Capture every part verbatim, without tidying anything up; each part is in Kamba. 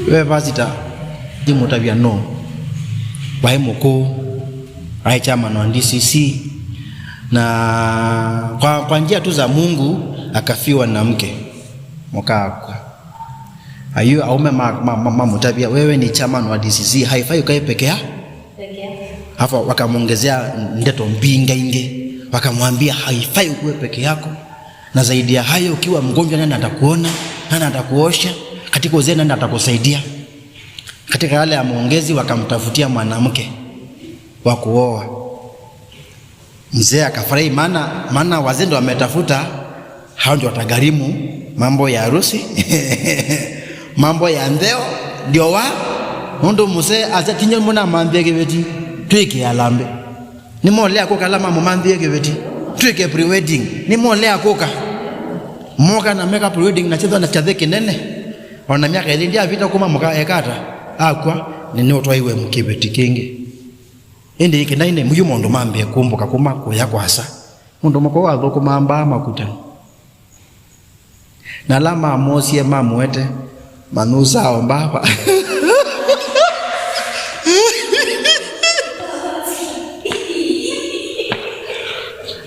Ve pasita ndimũtavya no, waĩ mũkũũ, aĩ chairman wa D C C, na kwa, kwa njia tu za Mungu akafiwa na mke, mũka akw'a. Ayu aume mamũtavya ma, ma, ma, wewe ni chairman wa D C C, haifai ukae peke yako. Alafu wakamwongezea ndeto mbingaingi, wakamwambia haifai ukuwe peke yako, na zaidi ya hayo, ukiwa mgonjwa, nani atakuona? Nani atakuosha? Katika uzee, nani atakusaidia? Katika yale ya maongezi, wakamtafutia mwanamke wa kuoa. Mzee akafurahi, maana, maana wazee ndo wametafuta, hao ndio watagharimu mambo ya harusi, mambo ya ntheo, ndio wa, nũndũ mũsee asa tinya mũna mambie kĩveti, twĩke alambe. Nĩmolea kũka ala mamũmanthie kĩveti, twĩke pre-wedding. Nĩmolea kũka. Moka na meka pre-wedding na chethwa na kyathĩ kĩnene. Ona myaka ĩlĩ ndyavita kuma mũka ekata, akw'a, nĩnĩũtwaiwe kĩveti kĩngĩ. Ĩndĩ ĩkĩnaine, yu maũndũ mambie kũmbũka kuma kũya kwasa. Mũndũ mũka wathũkũmaa mbaa makutani. Na ala mamwosie mamũete, manyusaa o mbaa.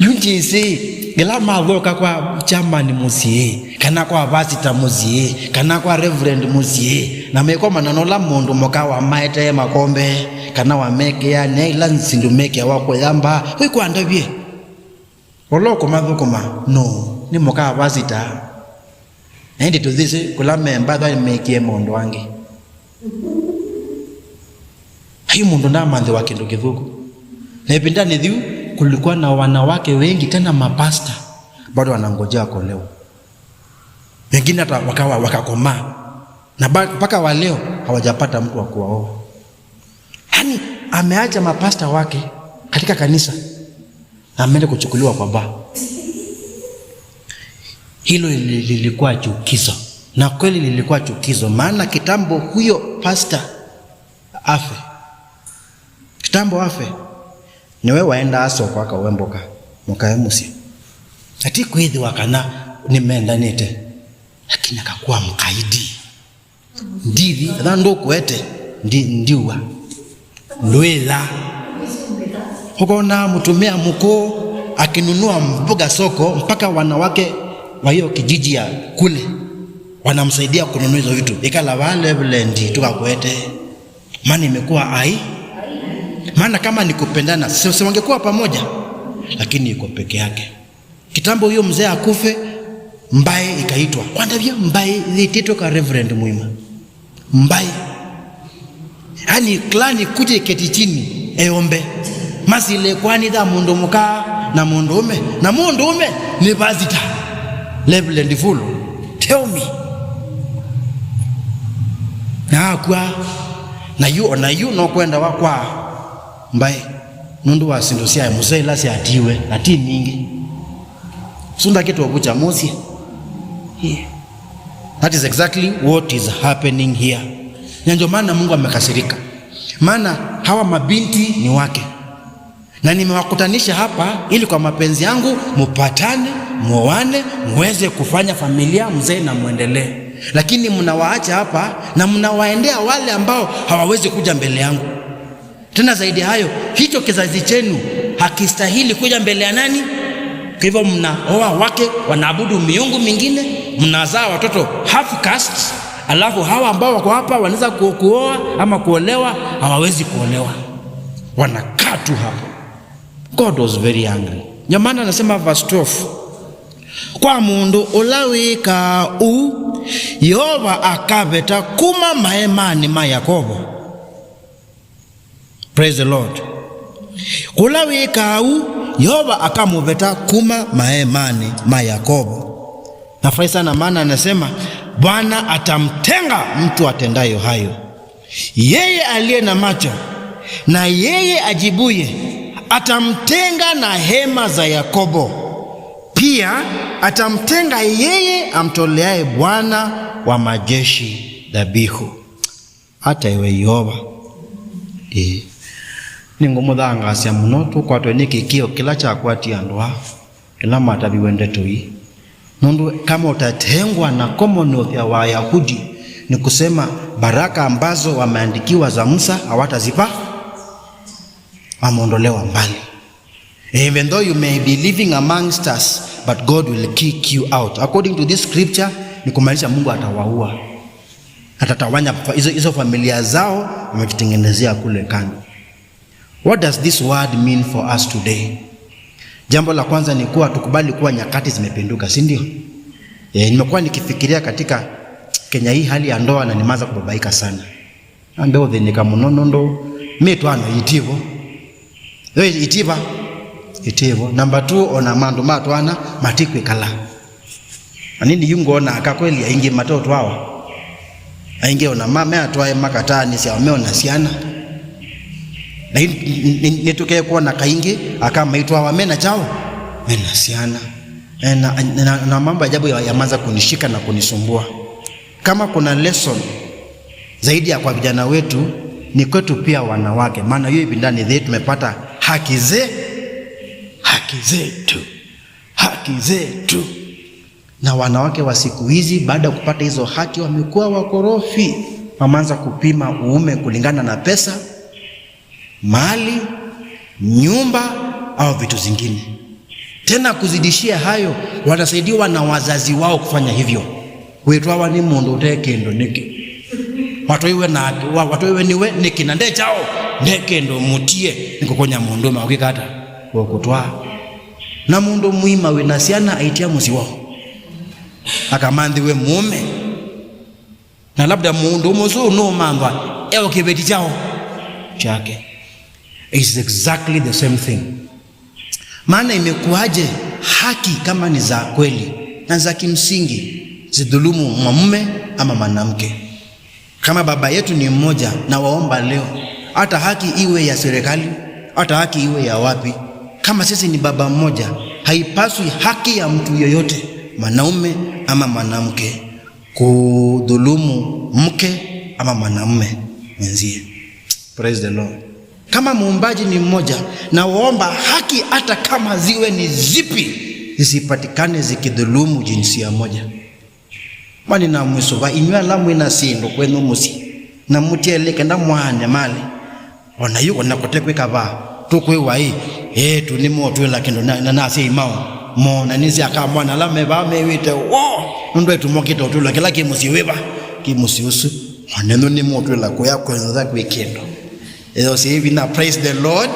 Yu njĩsĩ, ĩla mathoka kwa chairman mũsyĩ, kana kwa pastor mũsyĩ, kana kwa reverend mũsyĩ, na mekomana na ũla mũndũ mũka wamaetee makombe, kana wamekĩa ne ila syĩndũ mekĩawa kũya mbaa, wĩkwandavye. Ũla ũkũmathũkũma, no, nĩ mũka pastor. Na ĩndĩ tũthĩsĩ kũla me mbaa, mekĩe maũndũ angĩ. Ai, mũndũ ndamanthĩwa kĩndũ kĩthũku. Na ĩvindanĩ yĩu, kulikuwa na wanawake wengi, tena mapasta, bado wanangojea kuolewa. Wengine hata wakawa, wakakomaa. Na ba-, mpaka wa leo, hawajapata mtu wa kuwaoa. Yaani, ameacha mapasta wake katika kanisa, na ameenda kuchukuliwa kwa baa. Hilo lili-, lilikuwa chukizo. Na kweli lilikuwa chukizo, maana kitambo huyo pasta afe, kitambo afe, nĩwe waendaa soko akawembũka, mũkae mũsyĩ. Ati kwĩthĩwa kana nĩmendanĩte, lakini akakuwa mkaidi. Ndithi, ethĩwa ndũkũete, ndi-, ndiua. Ndwĩla. Ũkona mũtumĩa mũkũũ akinunua mboga soko, mpaka wanawake wa hiyo kijiji ya kule wanamsaidia kununua hizo vitu. Ikala vaa, Reverend, tukakuete. Maana imekuwa ai. Maana kama ni kupendana, si, si wangekuwa pamoja, lakini iko peke yake. Kitambo huyo mzee akufe, mbae ikaitwa. Kwandavya mbae ĩtĩtwe kwa Reverend Mwima. Mbae. Yaani, clan ikuje iketi chini, eombe. Masile kwani tha mũndũ mũka na mũndũũme. Na mũndũũme nĩ pastor. Reverend Full. Tell me. Na akw'a, na yu, ona yu no kwenda wa kwa mbae. Nũndũ wa syĩndũ sya mũsee ila syatiiwe, na ti nyingĩ. Sunda kĩtovu kya mũsyĩ. Yeah. That is exactly what is happening here. Na ndio maana Mungu amekasirika. Maana hawa mabinti ni wake. Na nimewakutanisha hapa ili kwa mapenzi yangu mupatane, muoane, muweze kufanya familia, mzee na muendelee. Lakini mnawaacha hapa na mnawaendea wale ambao hawawezi kuja mbele yangu. Tena zaidi ya hayo, hicho kizazi chenu hakistahili kuja mbele ya nani? Kwa hivyo mnaoa wake wanaabudu miungu mingine, mnazaa watoto half caste, alafu hawa ambao wako hapa wanaweza ku-, kuoa ama kuolewa, hawawezi kuolewa. Wanakaa tu hapo. God was very angry. Ndio maana anasema verse twelve, "Kwa mũndũ ũla wĩkaa ũu, Yeova akaveta kuma maemanĩ ma Yakovo." Praise the Lord. Kũla wĩkaa ũu, Yeova akamũveta kuma maemanĩ ma Yakovo. Nafurahi sana maana anasema, "Bwana atamtenga mtu atendayo hayo. Yeye aliye na macho na yeye ajibuye atamtenga na hema za Yakobo. Pia atamtenga yeye amtoleaye Bwana wa majeshi dhabihu." Ata iwe Yeova. Ĩĩ. Nĩngũmũthangaasya mũno tũkwatwe nĩ kĩkĩo kĩla kyakwatie andũ aa, ĩla mataviwe ndeto ii. Nũndũ kama utatengwa na commonwealth ya Wayahudi, Ni kusema baraka ambazo wameandikiwa za Musa hawatazipa, wameondolewa mbali. Even though you may be living amongst us, but God will kick you out. According to this scripture, ni kumaanisha Mungu atawaua. Atatawanya fa-, hizo, hizo familia zao wamejitengenezea kule kando. What does this word mean for us today? Jambo la kwanza ni kuwa tukubali kuwa nyakati zimepinduka, si ndio? E, nimekuwa nikifikiria katika Kenya hii hali ya ndoa na nimeanza kubabaika sana. Ambe ũthĩnĩka mũno nũndũ mĩtwaano itivo. Yo itivo. Itivo. Number two, ona mandũ ma twana matikwĩkala. Anini yu ngona aka kweli aingĩ matotwawa. Aingĩ ona ma meatwae makataanĩsya me ona syana. Na nĩtũkekwona kaingĩ aka maitwawa mena chao, mena syana. E, na, na, na mambo ajabu ya, yamanza kunishika na kunisumbua. Kama kuna lesson zaidi ya kwa vijana wetu, ni kwetu pia wanawake, maana hiyo ivindani zetu tumepata haki ze, haki zetu, haki zetu. Na wanawake wa siku hizi, baada ya kupata hizo haki, wamekuwa wakorofi. Wameanza kupima uume kulingana na pesa, mali, nyumba au vitu zingine. Tena kuzidishia hayo, wanasaidiwa na wazazi wao kufanya hivyo. Wĩtwawa nĩ mũndũ ũte kĩndũ nĩkĩ? Watwaiwe na, wa-, watwaiwe nĩwe nĩkĩ na nde chao? Nde kĩndũ mũtie, nĩkũkonya mũndũ ma ũkĩka ata? Ũkũtwaa. Na mũndũ mũima wĩna syana aitia mũsyĩ wao. Akamanthiwe mũũme. Na labda mũndũ ũmwe ũsu nũũmanthwa e o kĩveti chao chake. It's exactly the same thing. Maana imekuwaje haki kama ni za kweli na za kimsingi zidhulumu mwanamume ama mwanamke? Kama baba yetu ni mmoja, na waomba leo, hata haki iwe ya serikali, hata haki iwe ya wapi, kama sisi ni baba mmoja, haipaswi haki ya mtu yoyote, mwanaume ama mwanamke, kudhulumu mke ama mwanamume mwenzie. Praise the Lord. Kama muumbaji ni mmoja, na waomba haki hata kama ziwe ni zipi, zisipatikane zikidhulumu jinsia moja. Mani na mwĩsũva, inyw'ĩ ala mwĩ na syĩndũ kwenyu mũsyĩ, na mũtiele kenda mwaane malĩ, o na yu o na kũte kwĩka vaa, tũkwĩwa ĩ, eĩtu nĩmotwĩla kĩndũ na, na, na asyai mao mo, na nĩsĩ aka mwana ala me vaa mew'ĩte woo, nũndũ eĩtu mokĩte ũtwĩlwa kĩla kĩ mũsyĩ wĩva, kĩ mũsyĩ ũsu, o nenyu nĩmotwĩla kũya kwenyu tha kwĩ kĩndũ. Ĩyo syĩ vinya, praise the Lord.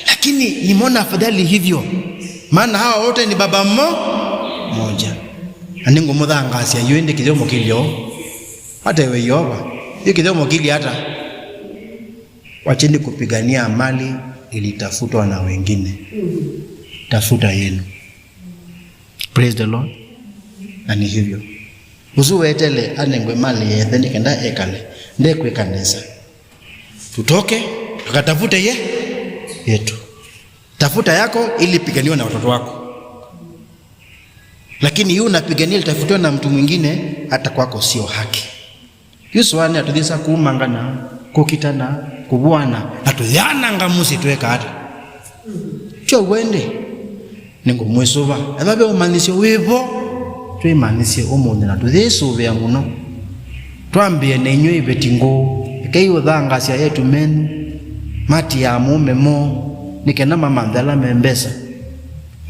Lakini nimeona afadhali hivyo, maana hawa wote ni baba mmo-, mmoja. Na nĩngũmũthangaasya yu ĩndĩ kĩthyomo kĩlyo, hata iwe Yeova, yu kĩthyomo kĩlyo hata, wacheni kupigania mali ilitafutwa na wengine. Tafuta yenu. Praise the Lord. Na ni hivyo. Ũsu wetele anengwe mali yethe nĩ kenda ekale, ndekwĩka nesa. Tutoke, tukatafute ye, yetu. Tafuta yako ili piganiwe na watoto wako. Lakini yu unapigania litafutiwa na mtu mwingine, hata kwako sio haki. Yu sũanĩa tũthisa kumangana, kũkitana, kũvũana, na tũyananga mũsyĩ tweka ata? Tyo wende. Nĩngũmwĩsũva. Ethĩwa ve ũmanyĩsyo wĩ vo, twĩmanyĩsye ũmũnthĩ na tũyĩsũvĩa mũno. Twambĩe na inyw'ĩ iveti ngũũ. Ekai ũthangaasya eĩtu menyu matiaa mũũme moo, nĩ kenda mamanthe ala me mbesa.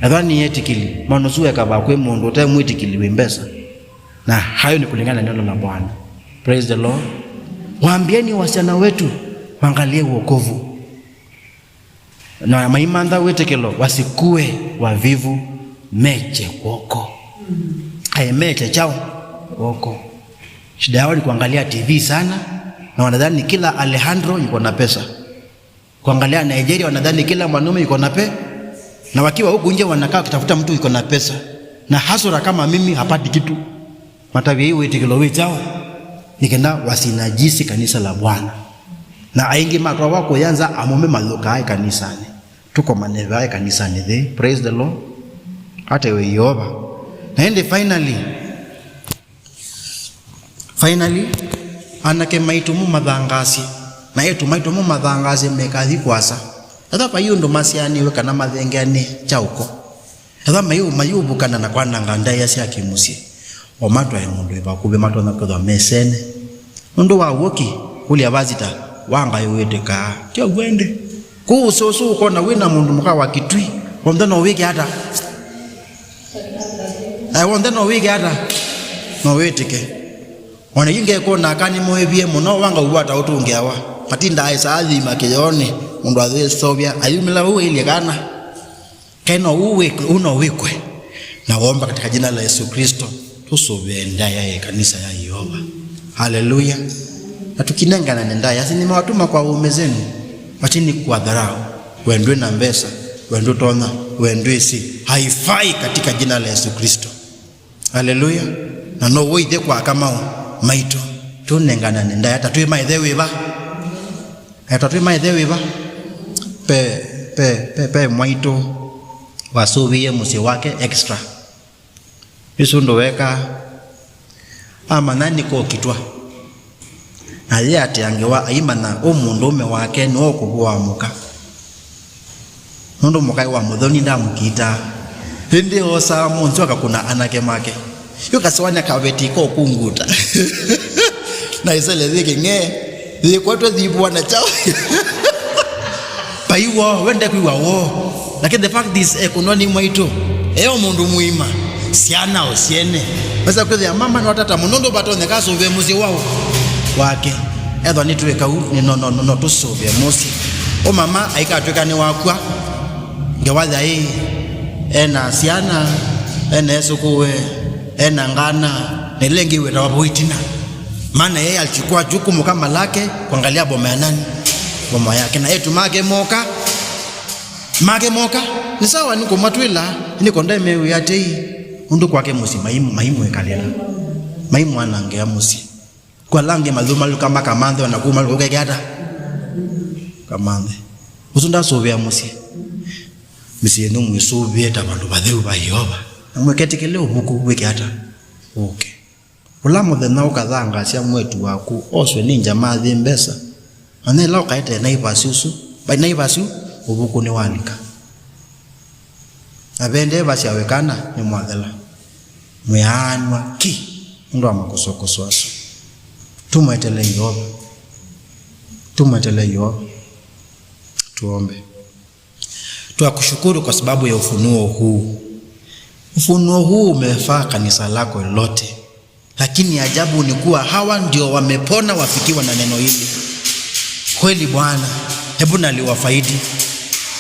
Ethĩwa nĩ etĩkĩli, maũndũ ũsu weka vaa kwĩ mũndũ ũte mwĩtĩkĩli wĩ mbesa. Na hayo ni kulingana na neno la Bwana. Praise the Lord. Waambieni wasichana wetu waangalie wokovu. Na maimantha wĩtĩkĩlo, wasikuwe wavivu, meche kw'oko. Aye meche chao kw'oko. Shida yao ni kuangalia T V sana, na wanadhani kila Alejandro yuko na pesa. Kuangalia Nigeria, wanadhani kila mwanaume yuko na pe-, na wakiwa huku nje wanakaa wakitafuta mtu yuko na pesa. Na hasura kama mimi hapati kitu. Matavya yu wĩtĩkĩlo wĩ chao, nĩ kenda wasinajisi kanisa la Bwana. Na aingĩ matwawa kũyanza amũme mathũkaa ĩkanisanĩ. Tũkomane vaa ĩkanisanĩ thĩ. Praise the Lord. Hata iwe Yeova. Na ĩndĩ finally, finally, anake maitũ mũmathangaasye, na eĩtu maitũ mũmathangaasye mekathi kũasa. Ethĩwa vai ũndũ masyaanĩw'e kana mathengeanĩe kyaũko. Ethĩwa mayũ-, mayũvukana na kwananga ndaĩa sya kĩmũsyĩ. O matwae mũndũ wĩ vakuvĩ matonya kwĩthwa mesene. Nũndũ wa w'o ki, kũlya vasita, wa ngaĩ wĩtĩkaa, ti ũw'o ĩndĩ? Kũu ũsĩ ũsu ũkona wĩ na mũndũ mũka wa Kitui, onthe no wĩke ata? Aĩ, onthe no wĩke ata? No wĩtĩke. O na yu ngekũna aka nĩmũĩvie mũno, wanga ũw'o ata ũtũngĩawa. Matindaa ĩsaa thima kĩyoonĩ, mũndũ athĩsovya, ayumĩla vau ailye kana. Kaĩ no ũu wĩkwe, ũu no wĩkwe. Na womba katika jina la Yesu Kristo, tũsũvĩe ndaĩa ya kanisa ya Yeova. Haleluya. Na tukinenganane ndaĩa, si nimewatuma kwa waume zenu, wacheni kuwadharau. We ndwĩ na mbesa, we ndũtonya, we ndwĩsĩ. Haifai katika jina la Yesu Kristo. Haleluya. Na no wĩthe kwa kamau maitũ. Tũnenganane ndaĩa, ta twĩ maithe wĩva? Etwa twĩ maithe wĩva? Pe, pe, pe, pe mwaitũ wasũvĩie mũsyĩ wake extra. Ĩsu ũndũ wekaa, amanya nĩkũkitwa. Na yĩ atĩ angewa aimanya ũ mũndũũme wake nĩwe ũkũvũa mũka. Nũndũ mũkaĩ wa mũthoni ndamũkitaa. Ĩndĩ oosaa mũnzũ akakũna anake make. Yu kasĩwanya kaveti ko kũnguta. Na ĩsele yĩ kĩng'ee, yĩkwatwe yĩvũana kyaũ. Vai woo, wende kwĩw'a woo. Lakini the fact is, ekũnwa nĩ mwaitũ. Eo mũndũ mũima, syana o syene. Wesa kwĩthĩa mama no tata mũno, ndũ vatonyeka asũvĩe mũsyĩ wao wake. Ethwa nĩtwĩka ũu, nĩ no, no, no, no tũsũvĩe mũsyĩ. Ũ mama aikatwĩka nĩ wakwa. Ngewa yaĩ, ena syana, ena esũkũwe, ena ngana, na ila ingĩ wĩtawa vau ĩtina. Maana yeye alichukua jukumu kama lake kuangalia boma ya nani? Boma yake. Na etu make moka, make moka, nĩ sawa nĩ kũmatwĩla, nĩ konda mewĩ atei, ũndũ kwake mũsyĩ maimu, maimwĩkalĩla, maimwanangĩa mũsyĩ. Kwa langi mathumalũka makamanthe, ona kumalũka ũkeke ata? Kamanthe. Ũsu ndasũvĩa mũsyĩ. Mĩsyĩ yenyu mwĩsũvĩe ta vandũ vatheu va Yeova. Na mwĩketĩkĩle ũvuku wĩke ata? Ũke. Ũla mũthenya ũkathangaasya mwĩĩtu waku oswe nĩ ngya mathi mbesa, manya ĩla ũkaetee Naivas ũsu, vai Naivas ũ, ũvuku nĩwalika. Na vendee vasyawe kana nĩmwathela. Mwĩaanw'a ki nũndũ wa makosokoso asu. Tũmwetele Yeova. Tũmwetele Yeova. Tuombe. Twakushukuru kwa sababu ya ufunuo huu. Ufunuo huu umefaa kanisa lako lote. Lakini ajabu ni kuwa hawa ndio wamepona wafikiwa na neno hili. Kweli Bwana, hebu naliwafaidi.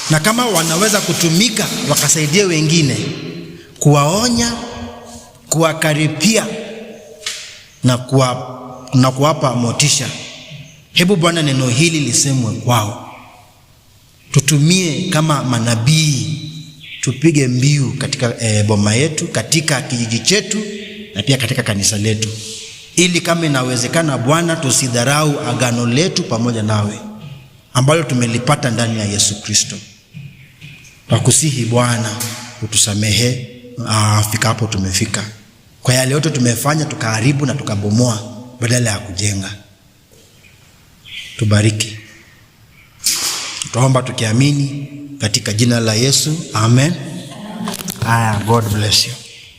Na kama wanaweza kutumika wakasaidia wengine, kuwaonya, kuwakaripia na kuwa-, na kuwapa motisha. Hebu Bwana neno hili lisemwe kwao. Tutumie kama manabii, tupige mbiu katika, eh, boma yetu, katika kijiji chetu, na pia katika kanisa letu. Ili kama inawezekana, Bwana, tusidharau agano letu pamoja nawe, ambalo tumelipata ndani ya Yesu Kristo. Twakusihi Bwana, utusamehe, ah, fika hapo tumefika. Kwa yale yote tumefanya, tukaharibu na tukabomoa badala ya kujenga. Tubariki. Twaomba tukiamini katika jina la Yesu. Amen. Aya, God bless you.